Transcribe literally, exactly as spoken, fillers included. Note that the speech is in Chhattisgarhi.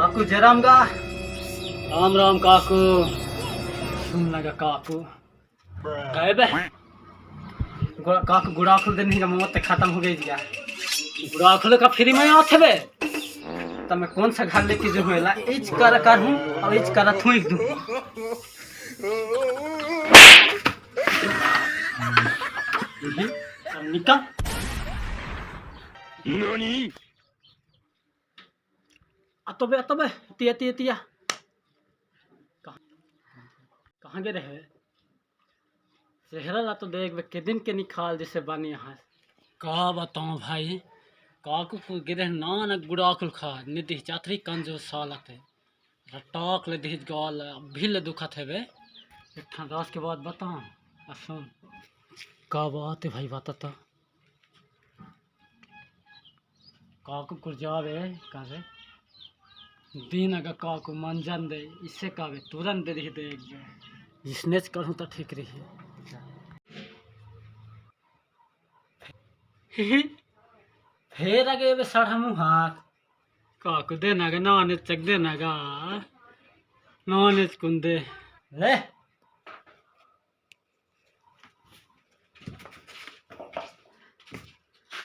काकू जय राम गा। राम राम काकू। सुन लगा काकू, गए बे। गुड़ा-, काकू गुड़ाखुल दे नहीं गा, मौत खत्म हो गई गा। गुड़ाखुल का फ्री में आथे बे। त मैं कौन सा घर लेके जो होला, इच कर कर हूँ और इच करत हूँ एकदम। अब निकल। अतो बे, अतो बे, तिया, तिया, तिया। कहाँ, कहाँ गे रहे? चेहरा ला तो देख बे, के दिन के निकाल जैसे बनी यहाँ। का बताऊँ भाई, काकू को गिरे ना न गुड़ाखुल खा, निधि चातरी कंजूस साला थे। रटाक ले दिहित गाल, अभी ले दुखत हे बे। एक ठन राज के बात बताऊँ, आ सुन। का बात है भाई, बता तो। काकू कुरजावे, का रे? दिन अगर काकू मंजन दे, इसे कावे तुरंत दे दे, दे एक बेर। इसने च करूँ तो ठीक रही। फेर आगे बे साढ़ा मुहार। काकू दे ना गा, नॉन वेज चक दे ना गा। नॉन वेज कुन दे? ले,